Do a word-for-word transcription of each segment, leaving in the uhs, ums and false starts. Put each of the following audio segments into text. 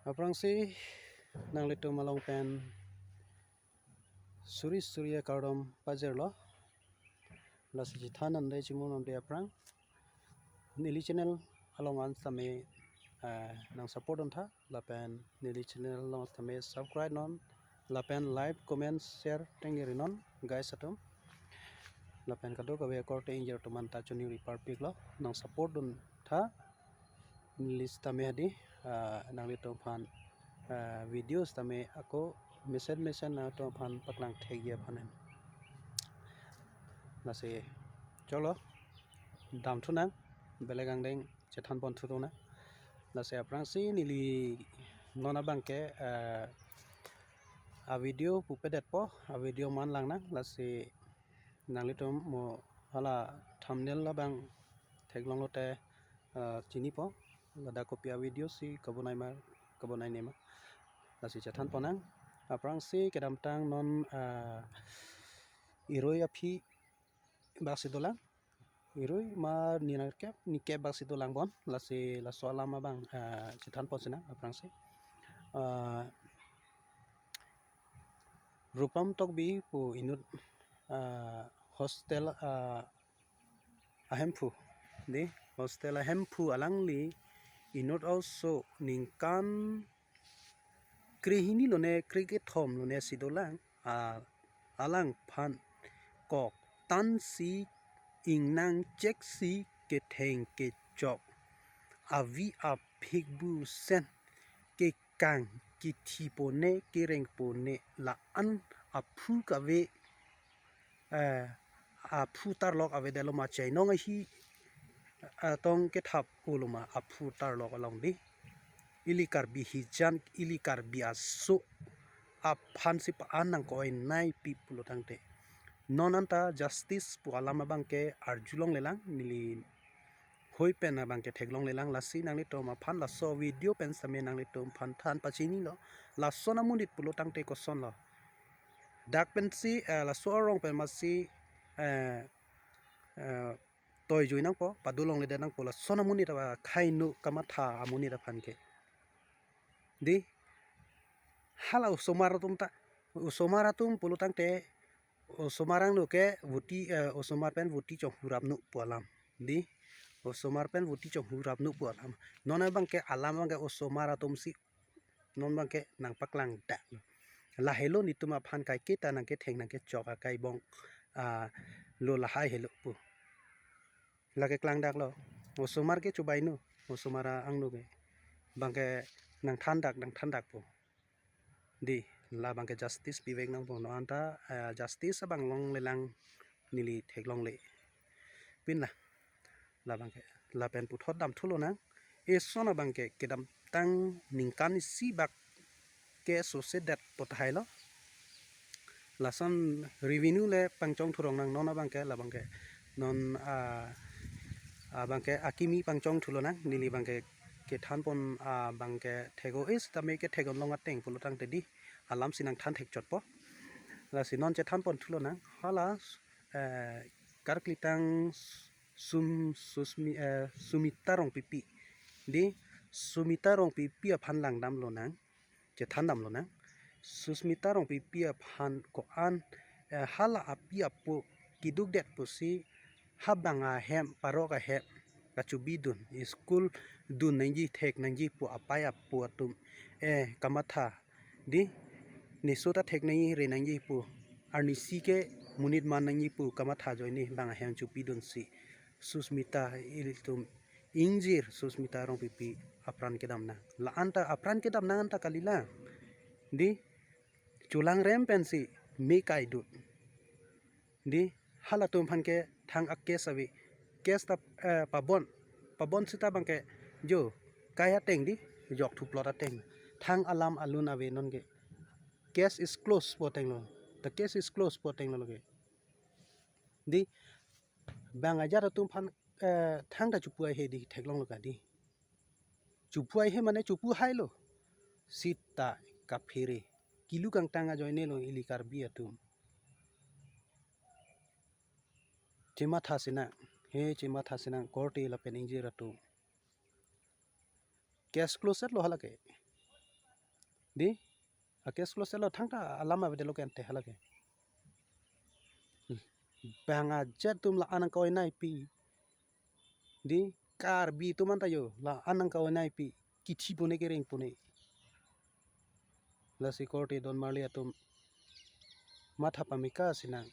Aphrangsi nanglitum along pen suri suri akardom pajirlo. Lasi chethan ande chimum ande aphrang. Neli channel along an sitame, eh, nang support duntha. Lapen neli channel along sitame subscribe non. Lapen like, comment, share tengri non guys atum. Lapen kadokave korte ingjir atum anta choningri parpiklo. Nang support duntha. Neli sitame hadi, ah, nanglitum aphan, ah, video sitame ako mesen mesen nangtum aphan paklang thekji aphan en. Lasi cholo damthunang, belek angdeng chethan ponthu tunang. Lasi aphrangsi neli non abangke, ah, a video pupedetpo, a video man langnang. Lasi nanglitum mo hala thumbnail abang theklonglote, ah, chinipo, ladak kopi a video si kabonai ma, kabonai nema. Lasi chethan ponang. Aphrangsi kedamtang non, ah, irui aphi bak si dolang. Irui ma ni nangkep, ni kep bak si dolang bon. Lasi laso alam abang, ah, chethan pon sinang aphrangsi. Ah, Rupam Tokbi pu inut, ah, hostel, ah, ahemphu, di, hostel ahemphu alangli inut oso ningkan krehini lone krekethom lone si dolang, ah, alangphan kok tansi ingnang cheksi ketheng kechok avi aphik bu sen kekang kithi pone kereng pone la-an aphu kave, eh, aphu tarlok avedetlo ma chainong ahi, eh, tong kethap uloma aphu tarlok along di. Ili Karbi hijan, ili Karbi aso aphan si pa-an nangkoi nai pi pulo tangte. Non anta justice pu alam abangke arjulonglelang, neli hoi pen abangke theklonglelang, lasi nanglitum aphan laso video pen sitame nanglitum aphan than pachinilo. Lason amonit pulo tangte kosonlo. Dak pensi, eh, laso arong pen masi, eh, eh, toijui nangpo, padolongledet nangpo, lason amonit ava khainu kamatha amonit aphan ke. Di, hala osomar atum ta, osomar atum pulo tangte, osomar angno ke voti, eh, osomar pen voti chonghurap nu pu alam. Di, osomar pen voti chonghurap nu pu alam. Non abangke alam abangke osomar atum si non abangke nangpaklang dak. Lahelo netum aphan kaiketa nangketheng nangkechok akai bong, ah, lo lahai helo pu. Lake klangdaklo. Osomar ke chobainu. Osomar angno ke. Abangke nangthandak, nangthandakpo. Di, labangke justice pivek nangpo non anta, eh, justice abang longlelang neli theklongle. Pin la. Labangke. Lapen puthot damthulonang. Eson abangke kedamtang ningkan isi bak ke sose det pothailo. Lason revenue le pangchong thurong nang non abangke labangke. Non, ah, abangke akimi pangchong thulonang neli abangke kethan pon, ah, abangke thego is tame kethek-onlong ateng pulo tangte di alam si nangthan thekchotpo. Lasi non chethan pon thulonang hala, eh, karklitang Sum-, Susmi-, eh, Sumita Rongpipi. Di Sumita Rongpipi aphan langdamlonang, chethandamlonang. Susmita Rongpipi aphan ko-an, eh, hala api apo kidukdet pusi habang ahem parok ahem kachobidun, school dun nangji thek nangji pu apei apo atum, eh, kamatha. Di, neso ta thek nangji re nangji pu, arnisi ke monit man nangji pu kamatha ajoine bang ahem chopidunsi Susmita ilitum ingjir Susmita Rongpipi apran kedamnang. La anta apran kedamnang anta kalila. Di, cholangrem pensi me kaidut. Di, halatum aphan ke thang a case ave. Case ta, eh, pabon. Pabon sita abangke jo kai ateng di, jok thuplot ateng. Thang alam alun ave non ke. Case is closed pu atenglo. The case is closed pu atenglo lake. Di, bang ajat atum aphan, eh, thangta chopu aihe di theklonglo ka di. Chopu aihe mane chopu hailo. Sita kaphere. Kilu kangtang ajoinelo ili Karbi atum. Chematha sinang. He chematha sinang korte lapen ingjir atum. Case closed lo halake. Di, a case close lo, thangta alam avedetlo ke ante hala ke. Bang ajat atum la-an nangkoi nangpi. Di, Karbi atum anta jo la-an nangkoi nangpi, kithi pune kereng pune. Lasi korte donmarli atum matha pameka sinang,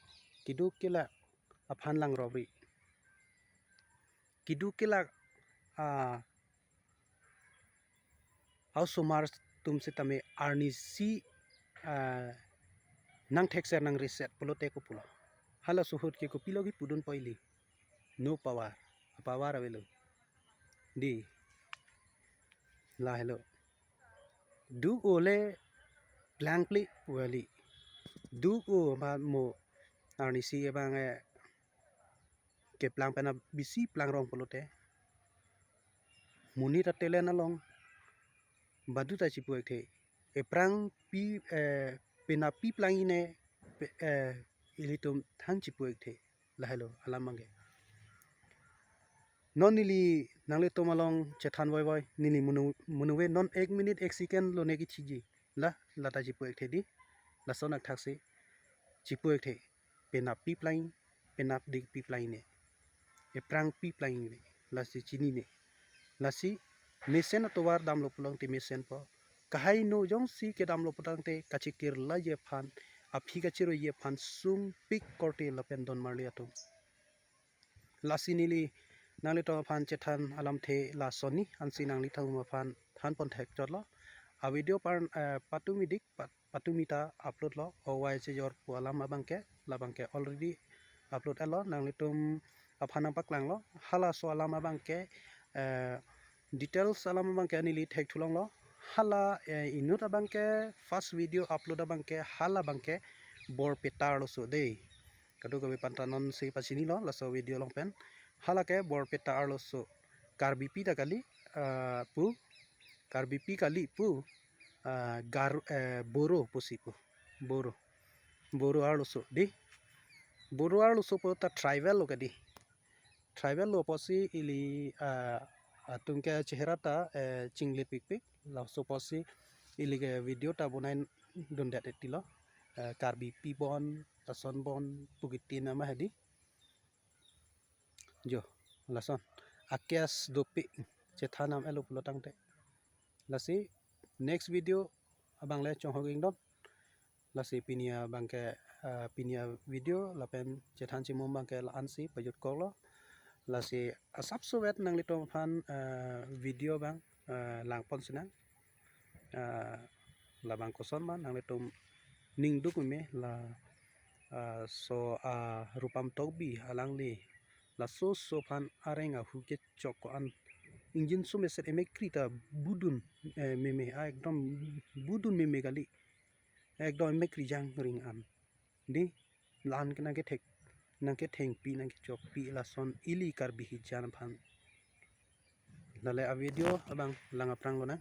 keduk kelak aphan lang robbery, keduk kelak a, a-osomar atum sitame arnisi, ah, nangthekser nangreset pulote kopulo. Halaso ahut ke kopilo kipudunpo ili. No power. Power avelo. Di. Lahelo. Duk-o le plangpli vali. Duk-o ma mo arnisi abang, eh, keplang pen abisi plang rong pulote. Monit atelen along badu ta chipu-ekthe. Ephrangpi, eh, penappi plang-i ne pe-, eh, ilitum thang chipu-ekthe. Lahelo alam abangke. Non neli nanglitum along chethan voivoi, neli munu, munuve non ek minute ek second lone kithiji. La, lata chipu-ekthe di. Lason athaksi chipu-ekthe. Penappi plang-i, penapdikpi plang-i ne. Ephrangpi plang-i ne. Lasi chinine. Lasi mesen atovar damlo pulote mesenpo. Kahai no jongsi kedamlo putangte kachekirlaji aphan, aphi kachiroiji aphan sungpik korte lapen donmarli atum. Lasi neli nanglitum aphan chethan alamthe lasonni, ansi nanglitum aphan thanpon thekchotlo. A video par, eh, patumi dik, pat-, patumi ta upload lo, owai chejor pu alam abangke, labangke already upload etlo, nanglitum aphan nangpaklanglo, halaso alam abangke, eh, details alam abangke neli thekthulonglo, hala, eh, inut abangke, first video upload abangke, hala abangke, Borpeta arloso dei. Kadokave aphan ta nonsi pachinilo, laso video along pen. Hala ke Borpeta arloso. Karbipi ta kali, ah, pu. Karbipi kali pu. Ah, Gar-, eh, Boro pusi pu. Boro. Boro arloso di. Boro arloso pu ta tribal lo ke di. Tribal lo pusi ili, ah, atum ke chehera ta, eh, chinglepikpik. Laso pusi ili ke video ta bonai dundet etilo. Eh, Karbipi bon, lason bon, pu kitin ama hedi. Jo, lason. A case dopik chethan nam elo pulo tangte. Lasi next video abang le chonghok ingdon. Lasi pini abangke, eh, pini avideo lapen chethan chimum abangke la-ansi pajutkoklo. Lasi asapso vet nanglitum aphan, eh, video abang, eh, langpon sinang. Eh, labang koson ma nanglitum ning duk meme la, eh, so, ah, Rupam Tokbi alangli laso oso aphan areng ahu kechok ko-an ingjinso meset emekri ta budun, eh, meme, ah, ekdom budun meme kali. Ekdom emekri jangring an. Di, la-an ke nangkethek, nangkethengpi, nangkechokpi lason ili Karbi hijan aphan. Lale avideo abang lang aphrang lonang.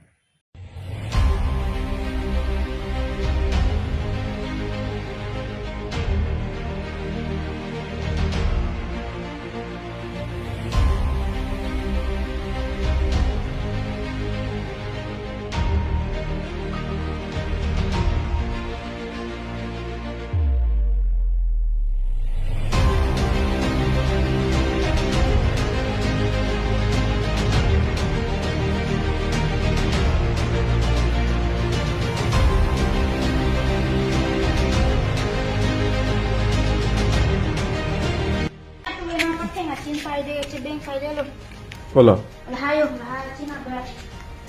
Kolo.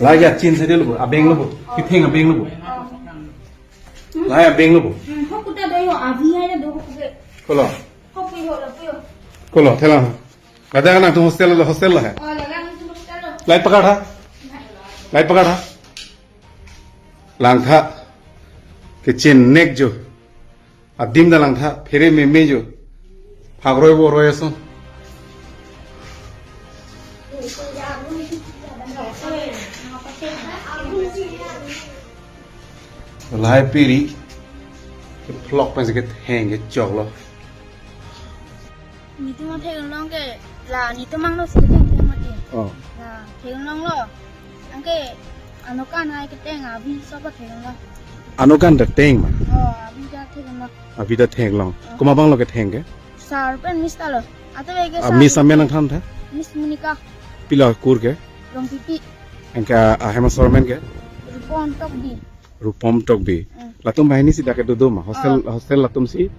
Lahai achin saide lo bo, abeng lo bo. Kitheng abeng lo bo. Lahai abeng lo bo. Kolo. Kolo, thelang. Ladak nangtum hostel lo, hostel lo hai. Light pakad ha. Light pakad ha. Langtha. Kechin nek jo. Adim ta langtha, phere meme jo. Phakroi boroi ason. Lahai piri. Kephlok pensi ketheng kechoklo. Netum aphek long ke la netum angno si ketheng theng mati. Oh. La phek longlo. Anke Anokan hai keteng abi sobat thenglo. Anokan ta theng ma? Oh, abi ta thenglo. Abi ta theklong. Oh. Komat abang lo ketheng ke? Sir pen miss ta lo. Ata ke ah, sir miss amen nangthan tha? Miss Monica. Pilo kur ke? Rongpipi. Anke ahem asor amen ke? Rupom Tokbi. Rupom Tokbi. Mm. Latum banghini si dak kedo do ma? Hostel, oh, hostel latum si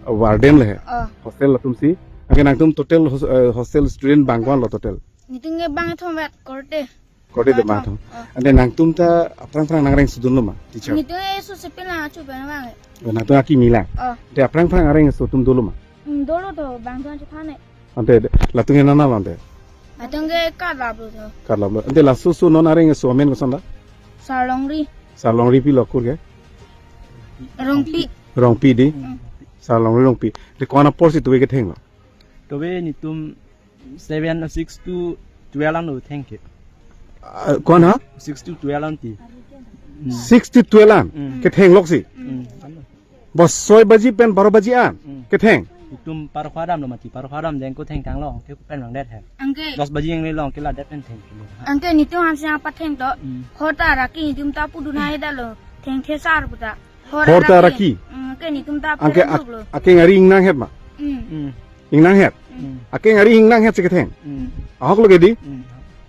warden le he. Oh. Hostel latum si. Anke nangtum total hos-, eh, hostel student bang ko-an lo total? Netum ke bangthom vet korte. Korte de bangthom. Oh. Ante nangtum ta aphrang aphrang nangreng sudun lo ma, teacher? Netum ke su sepil na chu pen bang. Oh, nangtum akimi lang. Oh. Ante aphrang aphrang areng so atum dolo ma? Hmm, dolo to bangthom chu thane. Ante latum ke nana lo ante? Latum ke karlap lo to. Karlap lo. Ante laso so non areng so amen koson ta? Sir Longri. Sir Longri, pilo kur ke? Rongpi. Rongpi di? Hmm. Sir Longri Rongpi. Ante ko-an apor si tuve ketheng lo? Tuve netum seven, six to twelve an lo theng ke. Ah, ko-an ha? Six to twelve an ti. Hmm. Six to twelve an? Hmm. Ketheng lok si? Hmm. Bo soi baji pen baro baji an? Hmm. Ketheng? Netum parkho aram lo mati, parkho aram jeng ko thengtang lo, ke pen long det he. Anke. Dos baji jeng le long ke ladet pen theng ke lo. Anke netum hansi apa theng to? Hmm. Hor ta raki netum ta pudun hai da lo. Thengthe sar puta. Hor ta raki. Hmm, anke netum ta. Anke pudun ak-, lo. Akeng ari ingnanghet ma? Hmm. Hmm. Ingnanghet. Hmm. Akeng ari ingnanghet si ketheng. Hmm. Ahok lo ke di? Hmm.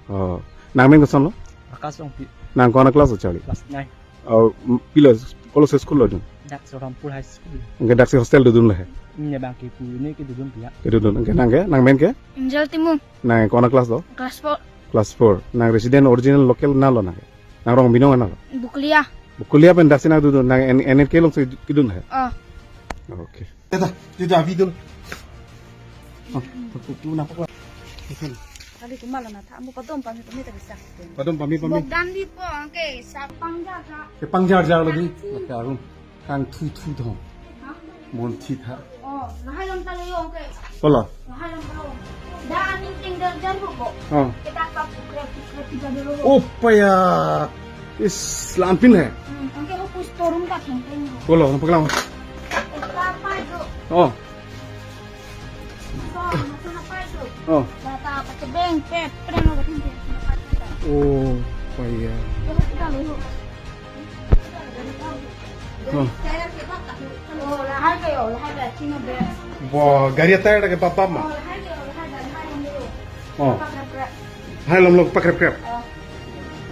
Oh. Nangmen koson lo? Akash Rongpi. Nang ko-an a class lo charli? Class nine. Oh, m-, pilo, kolo se school lo dun? Dak si Rampur High School. Anke dak si hostel dodun lo he? Hmm, ne bang ke pu ne ke dodun pia. Kedodun. Anke nang ke, nangmen ke? Angel Timung. Nang ko-an a class lo? Class four. Class four. Nang resident original local na lo nang ke? Nang Rongpi non na lo? Bokolia. Bokolia pen dak si nang dodun, nang N-, N N K along si kedun he? Oh. Okay. Teta, teta, abi dun. Oh, tu, tu, nampak lah. Kali kumala na tha, mo padom pami pami ta bisa. Padom pami pami. Bogdan di po, anke sa pangjar ka. Ke pangjar jar lagi. Kangthu. Oke, arum. Kangthu thu thong. Hah? Monthi tha. Oh, lahai lam ta lo yo, anke. Kola? Lahai lam ta lo. Da aning ting dar jar bu bo. Oh. Kita ka pukre pukre pija dolo. Oh, paya. Is lampin he. Hmm, anke ho pus torum ta theng theng. Kola, nampak lang. Kita apa itu? Oh. Oh. Bata apa cebeng, pet, pernah lo ketemu. Oh, paya. Yo, kita lo. Oh. Oh, lahai ke yo, lahai ke, cino be. Wah, gari tyre ke bap bap ma? Oh, lahai ke yo, lahai ke, lahai ke yo. Oh. Pakrep krep. Hai lom lo pakrep krep. Oh.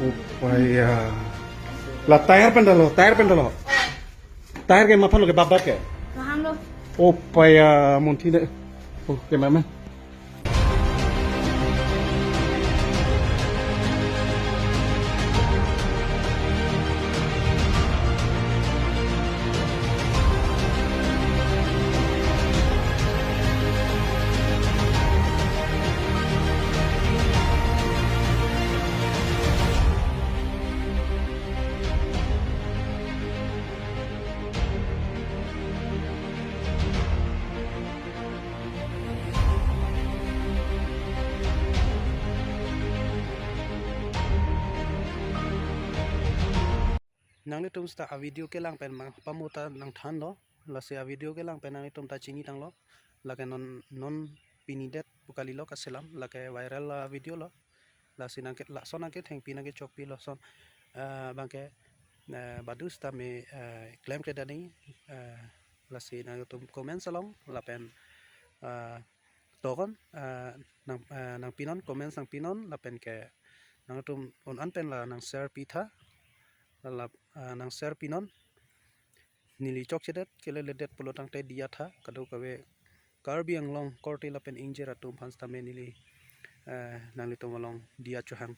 Oh, paya. La tyre pen dalo, tyre pen dalo. Tyre ke maphan lo ke bap bap ke? Maham lo. Oh, paya monthi de. Oh, ke mama. Nanglitum seta a video kelang pen ma pamuta nangthan lo, lasi a video kelang pen nanglitum ta chini tanglo, lake non non pini det pu kalilo kaselam, lake viral, ah, video lo. Lasi nangke lason nangkethengpi nangkechokpi lason, eh, bangke, eh, badu sitame, eh, klemkledet nangji, eh, lasi nangtum comments along lapen, eh, tokon, eh, nang, eh, nangpinon comments nangpinon lapen ke nangtum un-an pen la nang share pitha, la, eh, nang share pinon. Neli chokchedet keleledet pulo tangte diya tha, kadokave Karbi Anglong korte lapen ingjir atum aphan sitame neli, eh, nanglitum along diya chohang.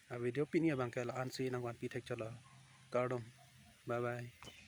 A video pini abangke la-ansi nangvanpi thekchotlo. Kardom. Bye bye.